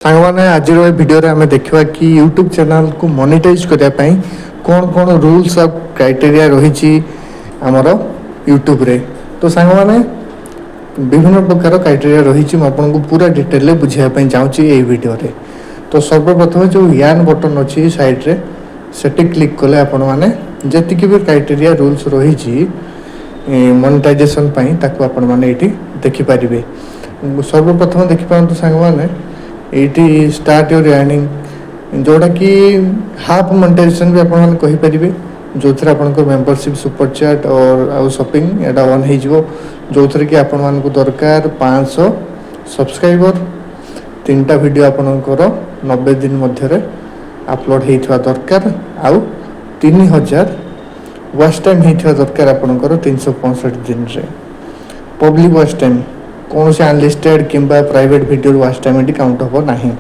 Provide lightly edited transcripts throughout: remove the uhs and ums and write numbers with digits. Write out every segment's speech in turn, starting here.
ସାଙ୍ଗମାନେ, ଆଜିର ଏ ଭିଡ଼ିଓରେ ଆମେ ଦେଖିବା କି ୟୁଟ୍ୟୁବ୍ ଚ୍ୟାନେଲକୁ ମନିଟାଇଜ୍ କରିବା ପାଇଁ କ'ଣ କ'ଣ ରୁଲ୍ସ ଆଉ କ୍ରାଇଟେରିଆ ରହିଛି ଆମର ୟୁଟ୍ୟୁବରେ। ତ ସାଙ୍ଗମାନେ, ବିଭିନ୍ନ ପ୍ରକାର କ୍ରାଇଟେରିଆ ରହିଛି। ମୁଁ ଆପଣଙ୍କୁ ପୁରା ଡିଟେଲରେ ବୁଝାଇବା ପାଇଁ ଚାହୁଁଛି ଏଇ ଭିଡ଼ିଓରେ। ତ ସର୍ବପ୍ରଥମେ ଯେଉଁ ୟାନ୍ ବଟନ୍ ଅଛି ସାଇଡ଼୍ରେ, ସେଠି କ୍ଲିକ୍ କଲେ ଆପଣମାନେ ଯେତିକି ବି କ୍ରାଇଟେରିଆ ରୁଲ୍ସ ରହିଛି ମନିଟାଇଜେସନ୍ ପାଇଁ, ତାକୁ ଆପଣମାନେ ଏଇଠି ଦେଖିପାରିବେ। ସର୍ବପ୍ରଥମେ ଦେଖିପାରନ୍ତୁ ସାଙ୍ଗମାନେ, ଏଇଠି ଷ୍ଟାର୍ଟ your earning, ଯେଉଁଟାକି ହାଫ୍ ମନିଟାଇଜେସନ୍ ବି ଆପଣମାନେ କହିପାରିବେ, ଯେଉଁଥିରେ ଆପଣଙ୍କର ମେମ୍ବରସିପ୍, ସୁପର ଚାଟ୍ ଆଉ ସପିଂ ଏଇଟା ଅନ୍ ହେଇଯିବ, ଯେଉଁଥିରେ କି ଆପଣମାନଙ୍କୁ ଦରକାର 500 ସବସ୍କ୍ରାଇବର, ତିନିଟା ଭିଡ଼ିଓ ଆପଣଙ୍କର 90 ଦିନ ମଧ୍ୟରେ ଅପଲୋଡ଼ ହେଇଥିବା ଦରକାର ଆଉ 3000 ୱାଚ୍ ଟାଇମ୍ ହେଇଥିବା ଦରକାର ଆପଣଙ୍କର 365 ଦିନରେ। ପବ୍ଲିକ୍ ୱାଚ୍ ଟାଇମ୍, କୌଣସି ଅନଲିଷ୍ଟେଡ଼ କିମ୍ବା ପ୍ରାଇଭେଟ୍ ଭିଡ଼ିଓର ୱାଚ୍ ଟାଇମ୍ ଏଠି କାଉଣ୍ଟ ହେବ ନାହିଁ।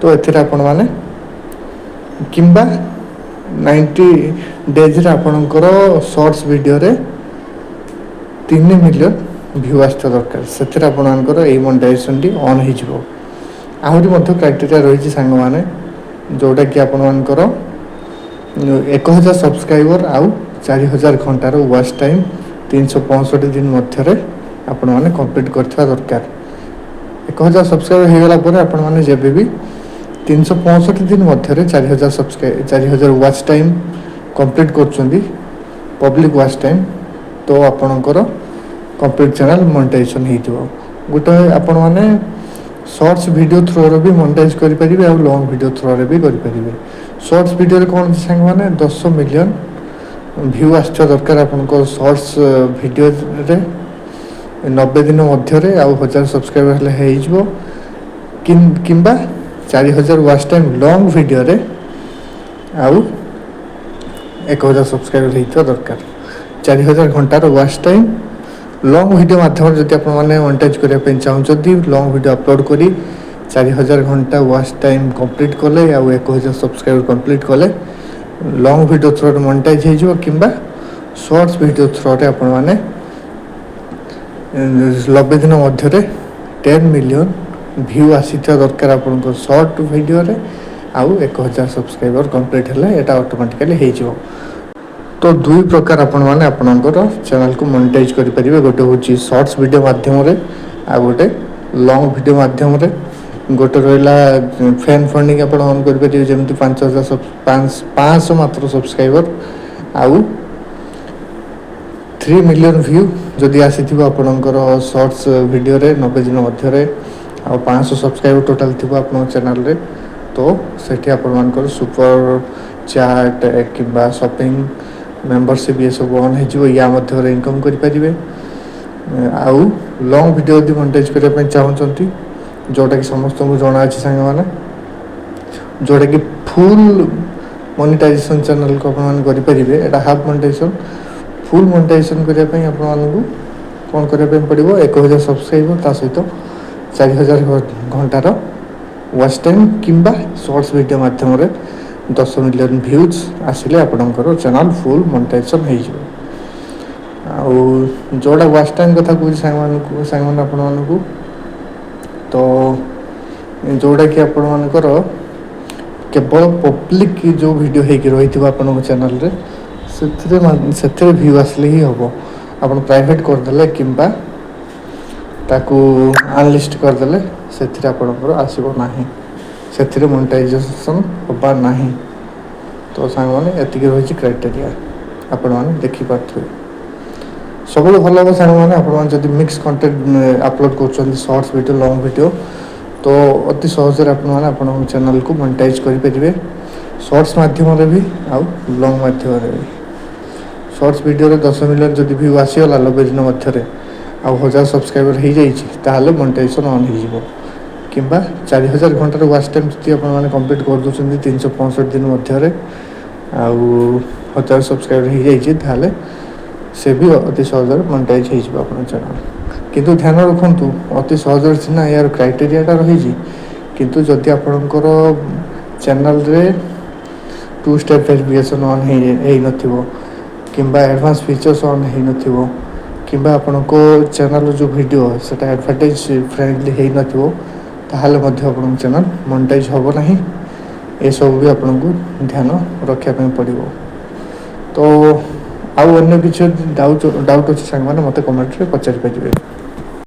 ତ ଏଥିରେ ଆପଣମାନେ କିମ୍ବା 90 ଡେଜ୍ରେ ଆପଣଙ୍କର ସର୍ଟସ୍ ଭିଡ଼ିଓରେ 3 ମିଲିୟନ ଭ୍ୟୁ ଆସିଥିବା ଦରକାର। ସେଥିରେ ଆପଣମାନଙ୍କର ଏଇ ମନିଟାଇଜେସନ୍ଟି ଅନ୍ ହେଇଯିବ। ଆହୁରି ମଧ୍ୟ କ୍ରାଇଟେରିଆ ରହିଛି ସାଙ୍ଗମାନେ, ଯେଉଁଟାକି ଆପଣମାନଙ୍କର 1000 ସବସ୍କ୍ରାଇବର ଆଉ 4000 ଘଣ୍ଟାର ୱାଚ୍ ଟାଇମ୍ 365 ଦିନ ମଧ୍ୟରେ ଆପଣମାନେ କମ୍ପ୍ଲିଟ୍ କରିଥିବା ଦରକାର। 1000 ସବସ୍କ୍ରାଇବର ହେଇଗଲା ପରେ ଆପଣମାନେ ଯେବେ ବି 365 ଦିନ ମଧ୍ୟରେ 4000 4000 ୱାଚ୍ ଟାଇମ୍ କମ୍ପ୍ଲିଟ୍ କରୁଛନ୍ତି, ପବ୍ଲିକ୍ ୱାଚ୍ ଟାଇମ୍, ତ ଆପଣଙ୍କର କମ୍ପ୍ଲିଟ୍ ଚ୍ୟାନେଲ୍ ମନିଟାଇଜେସନ୍ ହେଇଯିବ। ଗୋଟେ ଆପଣମାନେ ସର୍ଟସ୍ ଭିଡ଼ିଓ ଥ୍ରୋରେ ବି ମନିଟାଇଜ୍ କରିପାରିବେ ଆଉ ଲଙ୍ଗ୍ ଭିଡ଼ିଓ ଥ୍ରୋରେ ବି କରିପାରିବେ। ସର୍ଟସ୍ ଭିଡ଼ିଓରେ କ'ଣ ଅଛି ସାଙ୍ଗମାନେ? 10 ମିଲିୟନ ଭ୍ୟୁ ଆସିଥିବା ଦରକାର ଆପଣଙ୍କ ସର୍ଟସ୍ ଭିଡ଼ିଓରେ 90 ଦିନ ମଧ୍ୟରେ ଆଉ 1000 ସବସ୍କ୍ରାଇବର ହେଲେ ହେଇଯିବ, କିମ୍ବା 4000 ୱାଚ୍ ଟାଇମ୍ ଲଙ୍ଗ୍ ଭିଡ଼ିଓରେ ଆଉ 1000 ସବସ୍କ୍ରାଇବର ହେଇଥିବା ଦରକାର। 4000 ଘଣ୍ଟାର ୱାଚ୍ ଟାଇମ୍ ଲଙ୍ଗ୍ ଭିଡ଼ିଓ ମାଧ୍ୟମରେ ଯଦି ଆପଣମାନେ ମନିଟାଇଜ୍ କରିବା ପାଇଁ ଚାହୁଁଛନ୍ତି, ଲଙ୍ଗ୍ ଭିଡ଼ିଓ ଅପଲୋଡ଼ କରି 4000 ଘଣ୍ଟା ୱାଚ୍ ଟାଇମ୍ କମ୍ପ୍ଲିଟ୍ କଲେ ଆଉ 1000 ସବସ୍କ୍ରାଇବର କମ୍ପ୍ଲିଟ୍ କଲେ ଲଙ୍ଗ୍ ଭିଡ଼ିଓ ଥ୍ରୋରେ ମନିଟାଇଜ୍ ହେଇଯିବ, କିମ୍ବା ସର୍ଟସ୍ ଭିଡ଼ିଓ ଥ୍ରୋରେ ଆପଣମାନେ 90 ଦିନ ମଧ୍ୟରେ 10 ମିଲିୟନ ଭ୍ୟୁ ଆସିଥିବା ଦରକାର ଆପଣଙ୍କ ସର୍ଟ ଭିଡ଼ିଓରେ ଆଉ 1000 ସବସ୍କ୍ରାଇବର କମ୍ପ୍ଲିଟ୍ ହେଲେ ଏଇଟା ଅଟୋମେଟିକାଲି ହେଇଯିବ। ତ ଦୁଇ ପ୍ରକାର ଆପଣମାନେ ଆପଣଙ୍କର ଚ୍ୟାନେଲକୁ ମନିଟାଇଜ୍ କରିପାରିବେ। ଗୋଟେ ହେଉଛି ସର୍ଟସ୍ ଭିଡ଼ିଓ ମାଧ୍ୟମରେ ଆଉ ଗୋଟେ ଲଙ୍ଗ୍ ଭିଡ଼ିଓ ମାଧ୍ୟମରେ। ଗୋଟେ ରହିଲା ଫ୍ୟାନ୍ ଫଣ୍ଡିଂ, ଆପଣ ଅନ୍ କରିପାରିବେ, ଯେମିତି 5000 500 ମାତ୍ର ସବସ୍କ୍ରାଇବର ଆଉ 3 ମିଲିୟନ ଭ୍ୟୁ ଯଦି ଆସିଥିବ ଆପଣଙ୍କର ସର୍ଟସ୍ ଭିଡ଼ିଓରେ 90 ଦିନ ମଧ୍ୟରେ ଆଉ 500 ସବସ୍କ୍ରାଇବର ଟୋଟାଲ୍ ଥିବ ଆପଣଙ୍କ ଚ୍ୟାନେଲରେ, ତ ସେଠି ଆପଣମାନଙ୍କର ସୁପର ଚାଟ୍ କିମ୍ବା ସପିଂ, ମେମ୍ବରସିପ୍ ଏସବୁ ଅନ୍ ହେଇଯିବ। ୟା ମଧ୍ୟରେ ଇନକମ୍ କରିପାରିବେ। ଆଉ ଲଙ୍ଗ୍ ଭିଡ଼ିଓ ଯଦି ମନିଟାଇଜ୍ କରିବା ପାଇଁ ଚାହୁଁଛନ୍ତି, ଯେଉଁଟାକି ସମସ୍ତଙ୍କୁ ଜଣା ଅଛି ସାଙ୍ଗମାନେ, ଯେଉଁଟାକି ଫୁଲ୍ ମନିଟାଇଜେସନ୍ ଚ୍ୟାନେଲକୁ ଆପଣମାନେ କରିପାରିବେ। ଏଇଟା ହାଫ୍ ମନିଟାଇଜେସନ୍। ଫୁଲ୍ ମନିଟାଇଜେସନ୍ କରିବା ପାଇଁ ଆପଣମାନଙ୍କୁ କ'ଣ କରିବା ପାଇଁ ପଡ଼ିବ? 1000 ସବସ୍କ୍ରାଇବର, ତା ସହିତ 4000 ଘଣ୍ଟାର ୱାଚ୍ ଟାଇମ୍ କିମ୍ବା ସର୍ଟସ୍ ଭିଡ଼ିଓ ମାଧ୍ୟମରେ 10 ମିଲିୟନ ଭ୍ୟୁଜ୍ ଆସିଲେ ଆପଣଙ୍କର ଚ୍ୟାନେଲ୍ ଫୁଲ୍ ମନିଟାଇଜେସନ୍ ହେଇଯିବ। ଆଉ ଯେଉଁଟା ୱାଚ୍ ଟାଇମ୍ କଥା କହୁଛି ସାଙ୍ଗମାନଙ୍କୁ, ସାଙ୍ଗମାନେ, ଆପଣମାନଙ୍କୁ, ତ ଯେଉଁଟାକି ଆପଣମାନଙ୍କର କେବଳ ପବ୍ଲିକ୍ ଯେଉଁ ଭିଡ଼ିଓ ହେଇକି ରହିଥିବ ଆପଣଙ୍କ ଚ୍ୟାନେଲରେ, ସେଥିରେ ଭ୍ୟୁ ଆସିଲେ ହିଁ ହେବ। ଆପଣ ପ୍ରାଇଭେଟ୍ କରିଦେଲେ କିମ୍ବା ତାକୁ ଅନଲିଷ୍ଟ କରିଦେଲେ ସେଥିରେ ଆପଣଙ୍କର ଆସିବ ନାହିଁ, ସେଥିରେ ମନିଟାଇଜେସନ୍ ହେବା ନାହିଁ। ତ ସାଙ୍ଗମାନେ, ଏତିକି ରହିଛି କ୍ରାଇଟେରିଆ, ଆପଣମାନେ ଦେଖିପାରୁଥିବେ। ସବୁଠୁ ଭଲ ହେବ ସାଙ୍ଗମାନେ, ଆପଣମାନେ ଯଦି ମିକ୍ସ କଣ୍ଟେଣ୍ଟ ଅପଲୋଡ଼ କରୁଛନ୍ତି, ସର୍ଟସ୍ ଭିଡ଼ିଓ, ଲଙ୍ଗ୍ ଭିଡ଼ିଓ, ତ ଅତି ସହଜରେ ଆପଣମାନେ ଆପଣଙ୍କ ଚ୍ୟାନେଲକୁ ମନିଟାଇଜ୍ କରିପାରିବେ, ସର୍ଟସ୍ ମାଧ୍ୟମରେ ବି ଆଉ ଲଙ୍ଗ୍ ମାଧ୍ୟମରେ ବି। ସର୍ଟସ୍ ଭିଡ଼ିଓରେ 10 ମିଲିୟନ ଯଦି ଭ୍ୟୁ ଆସିଗଲା 90 ଦିନ ମଧ୍ୟରେ ଆଉ 1000 ସବସ୍କ୍ରାଇବର ହେଇଯାଇଛି, ତାହେଲେ ମନିଟାଇଜେସନ୍ ଅନ୍ ହେଇଯିବ। କିମ୍ବା 4000 ଘଣ୍ଟାର ୱାଚ୍ ଟାଇମ୍ ଯଦି ଆପଣମାନେ କମ୍ପ୍ଲିଟ୍ କରିଦେଉଛନ୍ତି 365 ଦିନ ମଧ୍ୟରେ ଆଉ 1000 ସବସ୍କ୍ରାଇବର ହେଇଯାଇଛି, ତାହେଲେ ସେ ବି ଅତି ସହଜରେ ମନିଟାଇଜ୍ ହେଇଯିବ ଆପଣଙ୍କ ଚ୍ୟାନେଲ୍। କିନ୍ତୁ ଧ୍ୟାନ ରଖନ୍ତୁ, ଅତି ସହଜରେ ସିନା ଏହାର କ୍ରାଇଟେରିଆଟା ରହିଛି, କିନ୍ତୁ ଯଦି ଆପଣଙ୍କର ଚ୍ୟାନେଲରେ ଟୁ ଷ୍ଟେପ୍ ଭେରିଫିକେସନ୍ ଅନ୍ ହେଇନଥିବ କିମ୍ବା ଆଡ଼ଭାନ୍ସ ଫିଚର୍ସ ଅନ୍ ହେଇନଥିବ କିମ୍ବା ଆପଣଙ୍କ ଚ୍ୟାନେଲର ଯେଉଁ ଭିଡ଼ିଓ ସେଟା ଆଡ଼ଭର୍ଟାଇଜ୍ ଫ୍ରେଣ୍ଡଲି ହେଇନଥିବ, ତାହେଲେ ତାହେଲେ ମଧ୍ୟ ଆପଣଙ୍କ ଚ୍ୟାନେଲ୍ ମନିଟାଇଜ୍ ହେବ ନାହିଁ। ଏସବୁ ବି ଆପଣଙ୍କୁ ଧ୍ୟାନ ରଖିବା ପାଇଁ ପଡ଼ିବ। ତ ଆଉ ଅନ୍ୟ କିଛି ଯଦି ଡାଉଟ୍ ଅଛି ସାଙ୍ଗମାନେ, ମୋତେ କମେଣ୍ଟରେ ପଚାରି ପାରିବେ।